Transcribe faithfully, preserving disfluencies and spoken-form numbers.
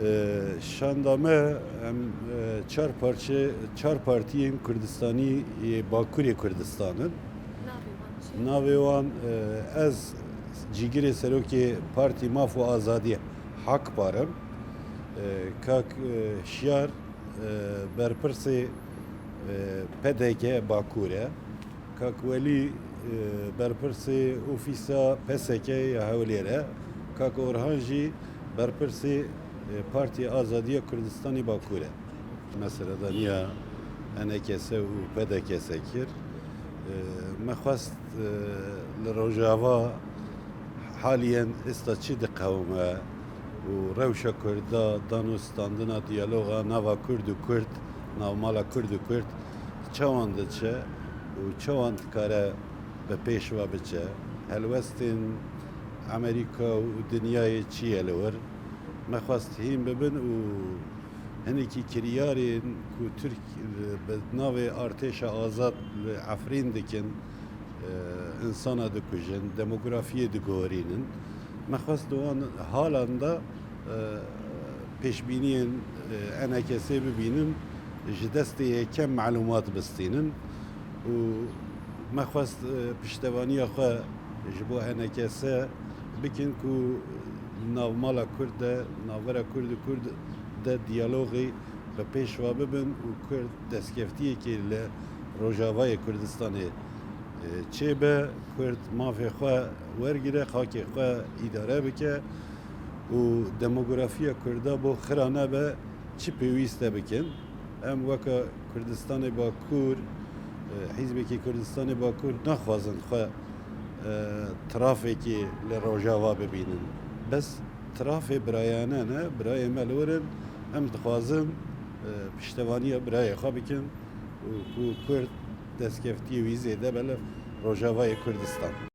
E, şanda me em e, çar parçe, çar partiyên Kurdistanî yê Bakurê Kurdistan in. Navê wan çi? Navê wan, e, ez cîgirê serokê Partî Maf û Azadiyê, HAK Par im. E, kak e, Şiyar, e, berpirsê e, P D K Bakur e. Kak Welî, e, berpirsê ofîsa P S K ya Hewlêr e. Kak Orhan jî berpirsê, e, Partiya Azadiya Kurdistanê Bakur e. Me seredaniya E N K S û P D K S kir. E, me xwest, e, li Rojava haliyen êsta çi diqewime û rewşa Kurda, danûstandina diyaloga nava Kurd û Kurd, navmala Kurd û Kurd çawan diçe û çawan dikare bi pêş ve biçe. Helwestên Amerîka û dinyayê çi ye li wir? Me xwest hîn bibin û hinekî kiryarên ku Tirk bi navê artêşa azad li Efrîn dikin, e, insana dikujin, demografiyê diguherînin. Me xwest di wan halan de, e, pêşbîniyên, e, E N K S'ê bibînin, ji destê yekem melûmat bistînin û me xwest, e, piştevaniya xwe ji bo E N K S bikin ku navmala Kurd de, navbera Kurd û Kurd de diyalogê bi pêş ve bibin û Kurd destkeftiyekê li Rojavayê Kurdistanê, e, çêbe, Kurd mafê xwe wergire, xakê xwe îdare bike û demografiya Kurda bo xira nebe çi pêwîst e bikin. Em weke Kurdistanê Bakur, e, hîzbekî Kurdistanê Bakur naxwazin xwe, e, tirafekî li Rojava bibînin. Bes tirafê birayane ne, birayê me li wir in, em dixwazin, e, piştevaniya birayê xwe bikin û ku Kurd destkeftiyê wî zêde be li Rojavayê Kurdistan.